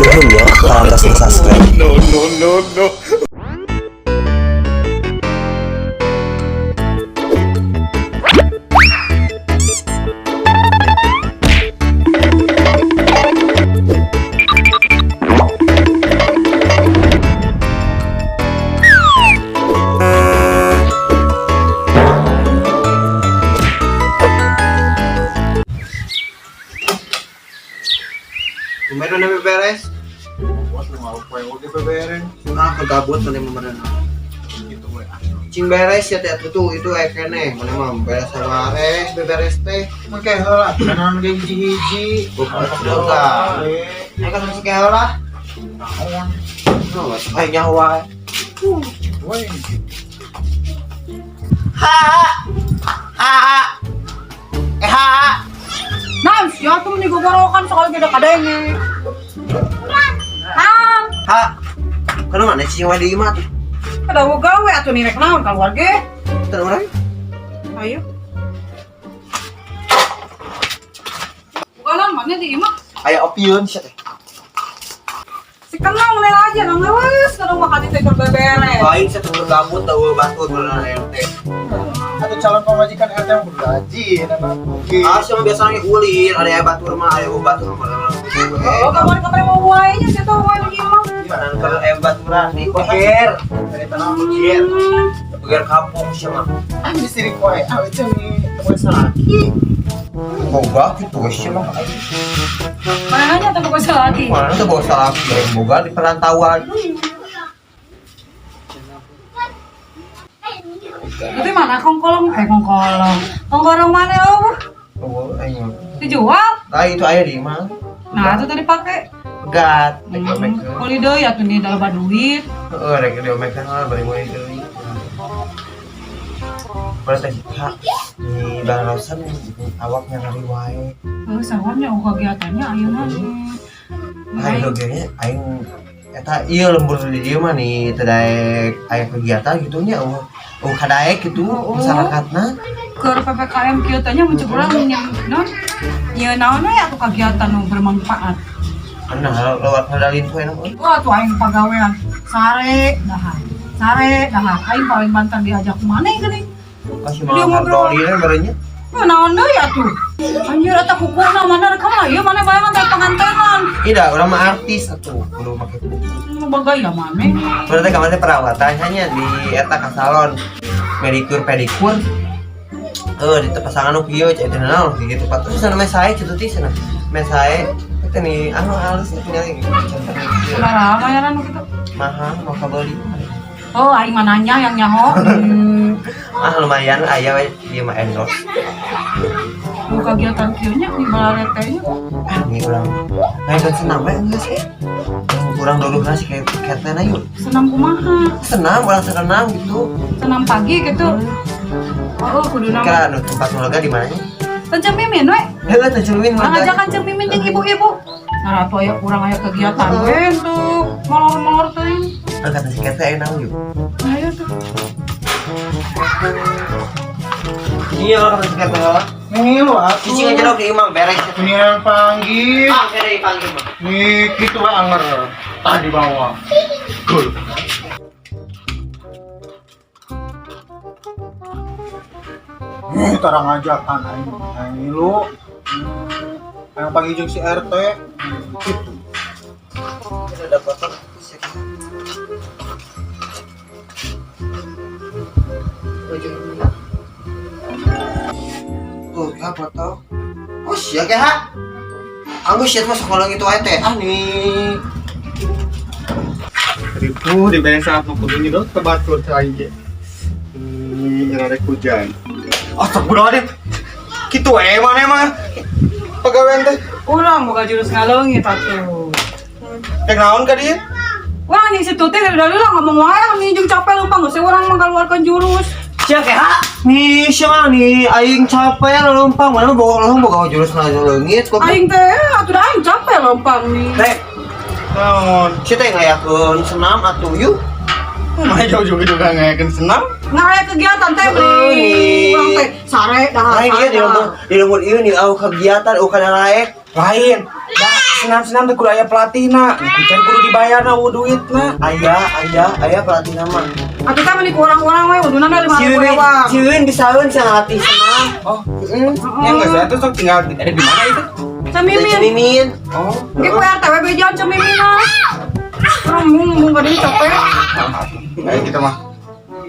Nuhun ya, parantos subscribe. No, no, no, no. Meron na beberes? Bos lu mau poe oge beberes. Ah, kegabut mana meureun. Gitu we. Cing beres ya teh tuh itu aya keneh. Mana mah beres beres beberes teh. Mun kayak heula, naon ge hiji-hiji. Bukan dosa. Ayo kan masih kayak lah. Naon? Oh, ayo nyawa. Woi. Ha! Ha! Eh ha! Nah, siapa tuh nih gogorokan soal gede kadenge. Nang, Ha! Kana mana cing wae di imah tuh? ada gawe atuh nih rek naon keluar ge. Teu urang. Ayo. Bukalan mana di imah? Aya opieun sia teh. Si kenang nih aja nang geus kana mah kadi teh keur beberes. Lain sia teh gabut teu batur beunang RT. Atau calon pemajikan RT yang rajin emang oke. Ah, sia mah biasanya ulin, ada aya batur mah, aya batur mah. Oh, kamari-kamari mau wae nya sia teh wae di imah. Gimana kalau aya baturan nih beger. Dari tanah Beger. Beger kampung sia mah. Ah disirik wae. Ah itu nih temen salaki. Boga gitu sia mah. Mana nanya tuh bukan lagi. Mana tuh bawa salaki yang boga di perantauan. Itu mana kongkolong? Eh kongkolong. Kongkolong mana oh? Oh, ayo. Dijual? Nah, itu aya di imah. Nah, itu tadi pakai. Pegat, rek diomekeun. Kuli deui atuh nih dalam duit. Heeh, rek diomekeun lah bari meuli deui. Berarti teh ha di balasan awak nyari wae. Heuh, sawahnya oh kegiatannya ayeuna nih. Aing oge nya aing eta ieu lembur di dieu mah nih teu daek aya kegiatan gitu nya eueuh eueuh kadaek gitu masyarakatna. Keur PPKM kieu teh nya mun cek urang nyen naon? Ieu naon we atuh kegiatan nu bermanfaat. Karena lewat ngadalin poe enak euy. Wah, tuh aing pagawean sare dahar. Sare dahar. Aing paling banter diajak mana geuning. Kasih Dia mah ngobrol. hardolina barenya. Wah, naon deui atuh. Anjir eta kukuna mana rek mah ieu mana bayangan teh pengantenan. Tidak, urang mah artis atuh kudu make kuku. Nu bagaya maneh. Berarti kamar teh perawatan hanya di eta ka salon manicure pedikur. Eh di pasangan nu kieu cek teh naon gitu pak. Terus sana meh sae kitu teh cenah. Meh sae teh nih anu halus teh tinggal kieu. Sabaraha bayaran nu kitu? Mahal mau kabeli. Oh, aing mah nanya yang nyaho. Ah lumayan aya we ieu mah endorse. Nu kegiatan kieu nya di balarete nya. Ah nih urang. Ngayakeun senam we geus eh. Kurang dulu sih kayak ketena yuk. Senam kumaha? Senam urang senam gitu. Senam pagi gitu. Oh, kudu nama. Kira anu tempat olahraga di mananya? Tencem mimin we. Heeh, teh Mimin Urang ajakan Cem Mimin jeung ibu-ibu. Nah, atuh aya kurang aya kegiatan we tuh. Molor-molor teuing. Ah, kata si Kete enak yuk. Ayo tuh. Iya, kata si Kete lah. Nih lu atuh. Cicing aja dong di imam beres. Ini yang panggil. Ah, kene dipanggil mah. Nih gitu we anger. Tah di bawah. Gol. Nih tarang ajakan aing aing lu. Yang panggil jeung si RT. Gitu. Ini udah kotor. Tuh, ya foto. Oh, sia kayak ha. Aku sia mah sekolah gitu aja teh. Ah nih. Ribu di beres saat mau kudu nyedot ke batur cai ge. Rada hujan. Astagfirullahaladzim. Kitu we mana emang pegawaian teh. Urang boga jurus ngaleungit atuh. Rek naon ka dieu? Urang anjing si Tuti dari dari lah ngomong wae anjing jeung capek lumpang geus urang mah keluarkan jurus. Sia kayak ha. Nih, sia mah nih aing capek leumpang. Mana mah bawa langsung boga jurus ngaleungit kok. Aing teh atuh da aing capek lempang nih. Teh, Naon? sia teh ngayakeun senam atuh yuk. Mah jauh juga juga ngayakeun senam. Nggak aya kegiatan teh Heeh, beli. nih. Urang teh sare dahar. Lain ieu di lembur ieu nih au kegiatan au kana laek. Lain. Da Senam-senam teh kudu aya pelatihna. Kucan kudu dibayarna eueuh duitna. Aya, aya, aya pelatih nama. Atuh teh meni kurang-kurang we uduna mah 5.000 ewang. Si Wiwin bisaeun sia ngalatih senam. Oh, ya enggak saya tuh sok tinggal ada di mana itu? Cemimin. Cemimin. Oh, Ge ku RT we bejan cemimin ah. Urang mung mung ka capek. kayak gitu mah.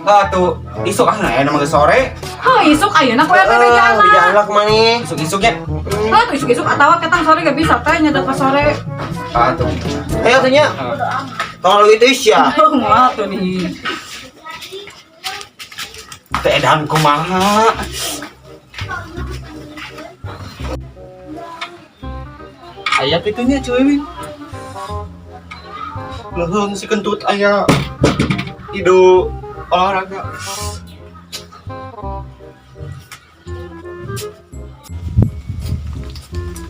Ah tuh, isuk ah nah, nama sore. Heuh, isuk ayeuna ku RT bejan Heeh, bejaan lah kemana? Isuk-isuknya. Heuh, tuh isuk-isuk atawa ketang sore gak bisa teh nyedet pas sore. Ah tuh. Ayo tanya. Tolong lu itu ya. Heuh, moal tuh nih. Teh edan kumaha? Aya kitunya cuy Win. Leuheung si kentut aya ido olahraga.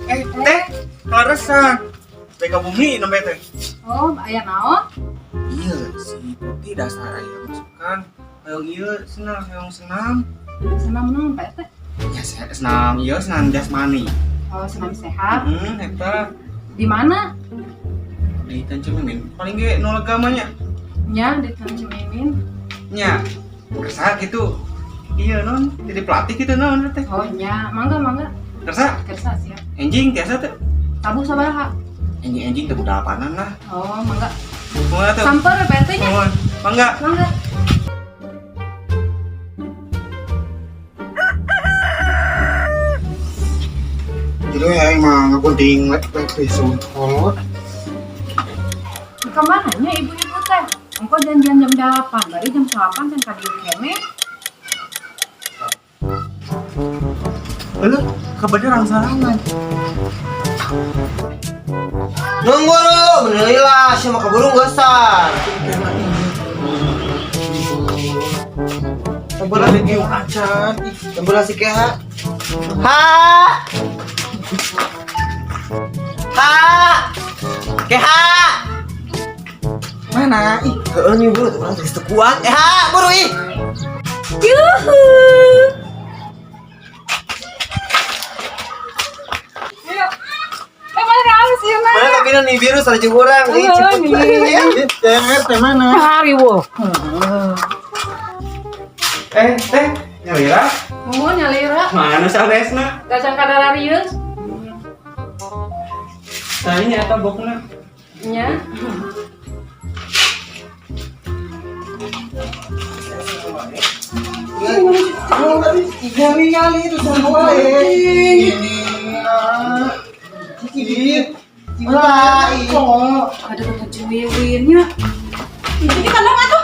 Eh, teh, kaleresan. Teh ka bumi nembe teh. Oh, aya naon? Iya, si Putih dasar aya masukan. Hoyong ieu senam, hoyong senam. Senam naon Pak RT? Ya senam ieu senam jasmani. Oh, senam sehat. Hmm, eta Di mana? di Tanjung paling ge nu legamanya. Nya di Cemimin. Nya, kersa gitu. Iya non, jadi pelatih gitu non teh. Oh, nya, mangga mangga. Kersa, Kersa siap. enjing tiasa teh. Tabuh sabaraha? Enjing-enjing teh dalapanan lah. Oh, mangga. Kumaha tuh? Samper Pak RT nya. Kumaha? Mangga. Mangga. Jadi ya emang ngagunting lek besok kolot. Ke mana nya ibu-ibu teh? Engko janjian jam 8, bari jam 8 can ka dieu keneh. Heuh, kabarnya rangsarangan. Nunggu lu, bener lah, siapa keburu gesan. Tembelah Lagi acan. tembelah si keha. Ha. Ha. Keha. Mana? Ih, Heeh nih buru, urang geus teu kuat. Eh ha, buru ih. Yuhu. Yuk. Eh, mana halus ieu mah? Mana tapi nih biru salah jeung urang ih Heeh, cepet. nih. TR teh mana? Hari wo. Eh, teh, nyalira? Mau nyalira. Mana sanesna? Gacan kadararius. Tanya eta bokna. Nya. Nyali-nyali itu semua eh. Mulai. Ada kata cuwiwinnya. Ini kandang atuh.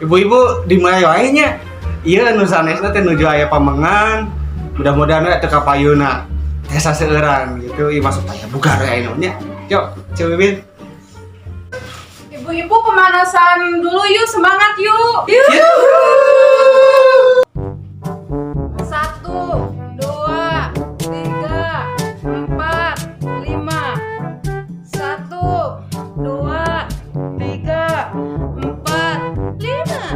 Ibu-ibu dimulai wae nya. Ieu nu sanesna teh nuju aya pamengan. Mudah-mudahan we teu kapayuna. Teh saseueuran gitu, ieu masuk aya bugar aya nya. Yuk, Ceu Wiwin. Ibu-ibu pemanasan dulu yuk, semangat yuk. Yuk. 1, 2, 3, 4, 5. 1, 2, 3, 4, 5.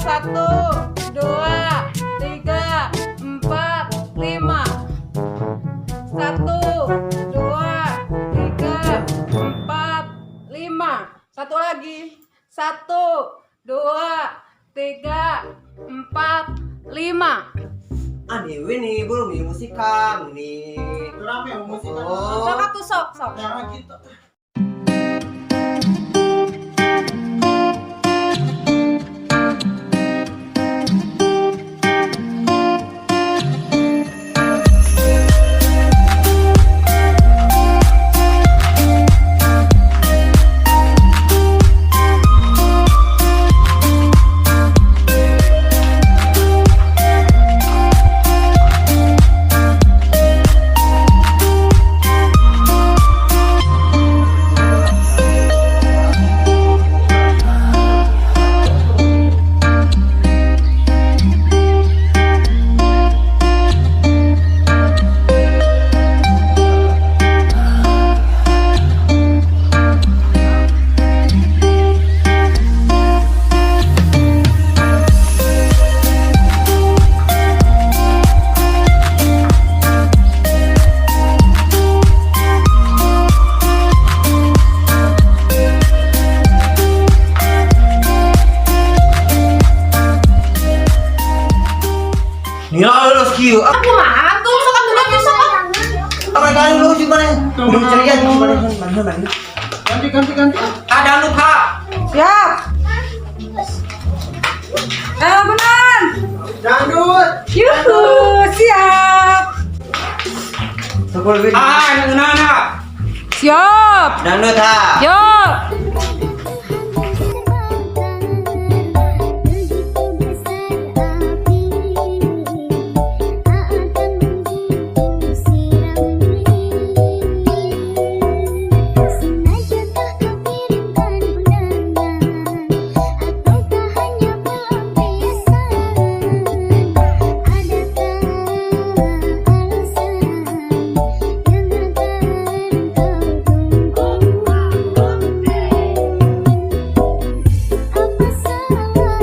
1, 2, 3, 4, 5. 1, 2, 3, 4, 5. Satu lagi. 1, 2, 3, 4, 5. Ah nih nih belum nih musikan nih. Rame musikan. Oh. Sok atuh sok sok. Jangan gitu. Kudu ceria gitu mana mana mana. Ganti ganti ganti. Ada dangdut ha. Siap. Eh, benar. Dangdut. Yuhu, siap. Sepuluh lebih. Ah, ngeunah. Siap. Dangdut ha. Yuk. Begitu besar api tak akan mampu sirami. Sengajakah kau kirimkan undangan, ataukah hanya pelampiasan? Adakah alasan yang akan kau tunggu? Apa salahku?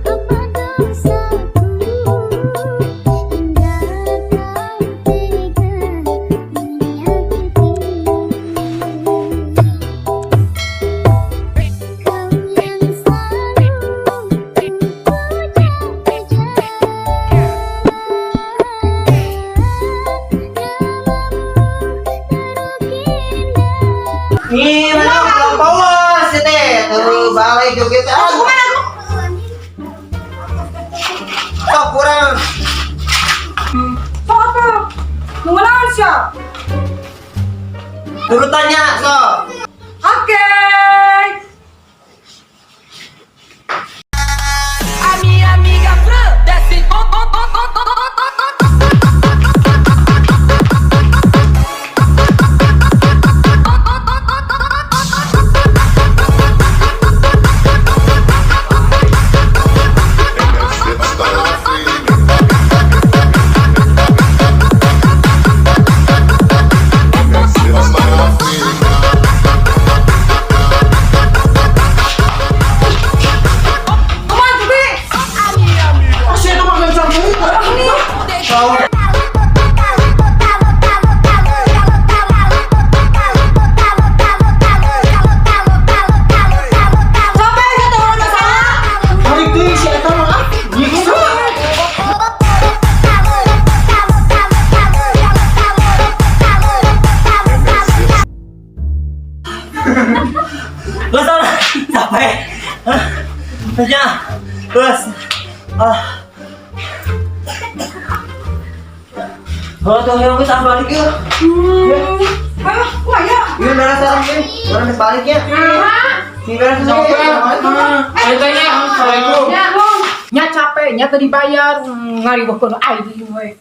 Apa dosaku? Hingga kau tega menyakiti. Kau yang selalu kupuja-puja, namamu terukir indah. Nih, mana pulang power sih teh. Terus balik joget ah. Sok kurang. Sok apa? Nunggu naon siap? Turutannya sok. Oke. A minha amiga Fran desce tom, tom, tom, tom, tom, tom, tom, tom, tom. Kumaha Tuti? Masih itu makan sampai. Power. Capek gitu orang salah. Tarik deui si eta mah ah. Nyiksa. Terus ah, capek. Hah? Ya, terus. Ah. Oh, tuh yang kita balik yuk. Ayo, wah ya. Yuk, beres sekarang nih. Orang balik ya. Nih beres Capek. Ayo tanya, assalamualaikum. Ya, nya capek, nya tadi bayar, ngariweuhkeun aing we.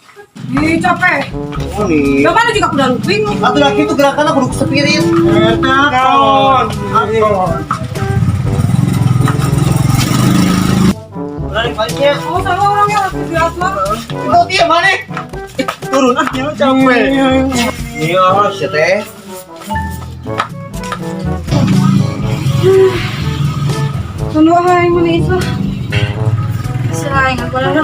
Ih, capek. Oh nih. Coba lu juga kuda lumping. Atuh laki itu gerakannya kudu spirit. Eta naon? Balik baliknya. Oh, sama orangnya biasa. Itu dia mana? Turun ah, nyawa capek. Iya, sih teh. Tunggu aing mun itu. Selain aku lah.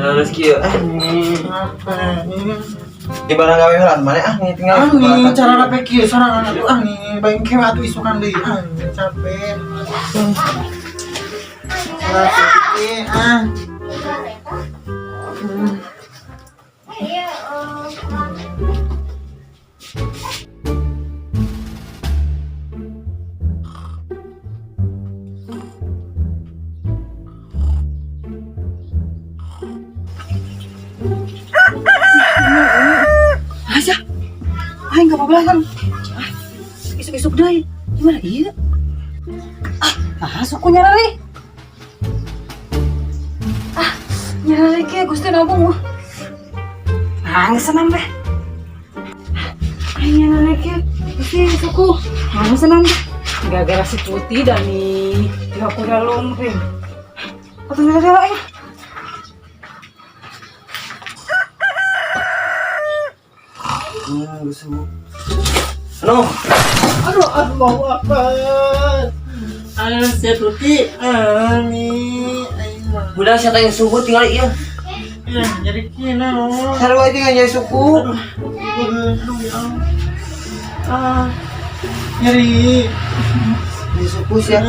Lulus kieu. Ah, Apa? di barang gawe heula mana ah nih tinggal. Ah nih, cara rapi kieu sorangan atuh ah nih, bengke atuh isukan deui ah capek. Capek ah. Aja. Aing enggak apa-apa kan. Ah, isuk-isuk deui. Gimana ieu? Ah, ah suku nyarari. Ah, nyarari ke Gusti nabung. Ah, geus senam deh. Aing nyarari ke Gusti suku. Ah, geus senam deh. Gara-gara si Tuti dan nih, di aku udah lumping. Atau nyarari aing. Geus. No. Aduh, Allahu Akbar. Ah, si Tuti. Ah, nih, aing mah. Budak sia teh suhu tinggal ieu. Iya, nyeri kina no. Sarua itu nyeri suku. Aduh, ya Allah. Ah, nyeri. Nyeri suku sih ya.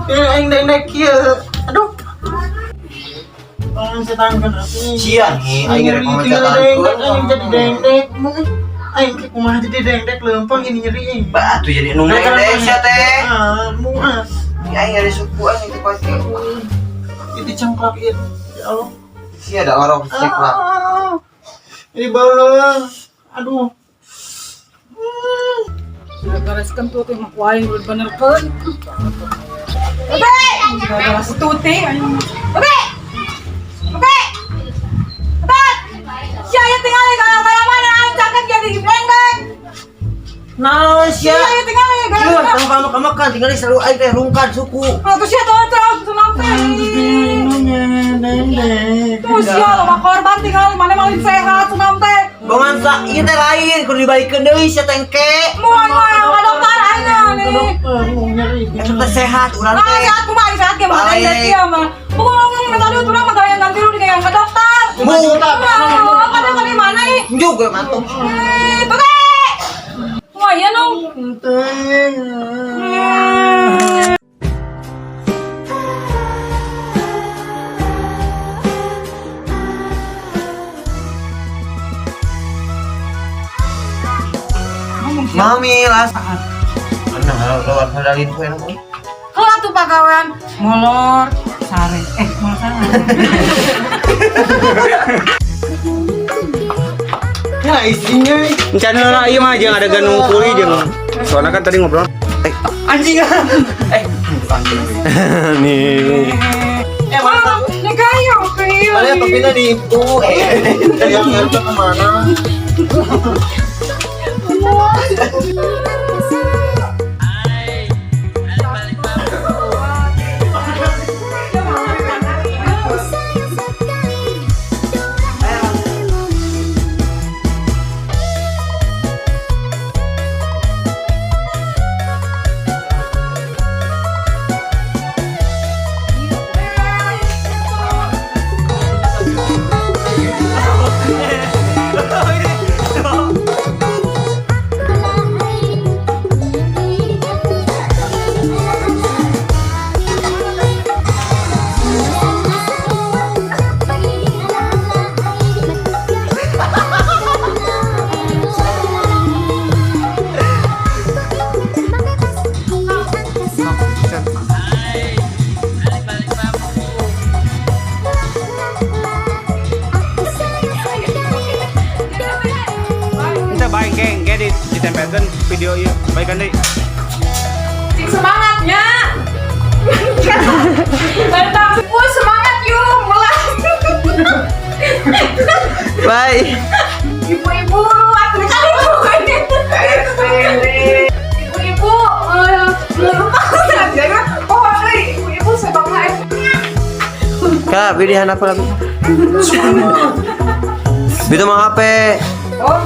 Eh, aing dek kieu. Aduh. Tolong setankan aku. Sia nih, aing rek Nyeri, tinggal ngomong dengdek, aing jadi dengdek. Aing ke kumaha jadi dengdek leumpang ini nyeri aing. Batu jadi nu dengdek sia teh. Ah, muas. Aing nyeri suku aing itu pasti. Itu cengklak ieu. Ya Allah. Sia ada orang ceklak. Ah, ini beuleung. Aduh. Gara-gara si kentut yang aku aing udah benerkeun. Gara-gara si Tuti aing. Tuti! Tuti! Tut! Sia tinggal gara-gara mana aing caket jadi dengdek. Naon sia? Sia tinggal Iya, gara-gara. kamu kamu kamu kan tinggal selalu aing teh rungkad suku. Tuh sia tuh terus senang teh. Dengdek. Tuh sia loba korban tinggal mana maling sehat senang teh. Bongan sa ieu teh lain kudu dibalikeun deui sia teh engke. Moal moal ka dokter aing nih. Dokter mau nyeri. Eta teh sehat urang Ah, teh. sehat kumaha sehat ge mah Balik. dengdek ieu mah. Bukan minta duit urang mah gaya ganti rugi kayak ke dokter. Bu, Wah, kada kali mana ih? juga mantuk. Eh, Tuti! Wah, iya dong. Enteng. Mami las. Mana lewat modalin ku enak. Heula tuh pagawean molor sare. Eh, molor sare. Ya isinya. Encan heula ieu mah jeung adegan nu kuli jeung soalnya kan tadi ngobrol. Anjing. Eh, Nih. eh mana? Ini kayu, kayu. Mana topinya di itu eh. Yang itu kemana? Sayang sekali Doraemon. Kita baik geng, ge di ditempelkeun video ieu. Baikan deui. Cing semangatnya. Tentang wah semangat yuk, mulai. Bye. Ibu-ibu, aku kali ibu-ibu, lupa aja. Oh, ibu-ibu sebang aja. Kak, beli handap lagi. Itu mah HP. Oh,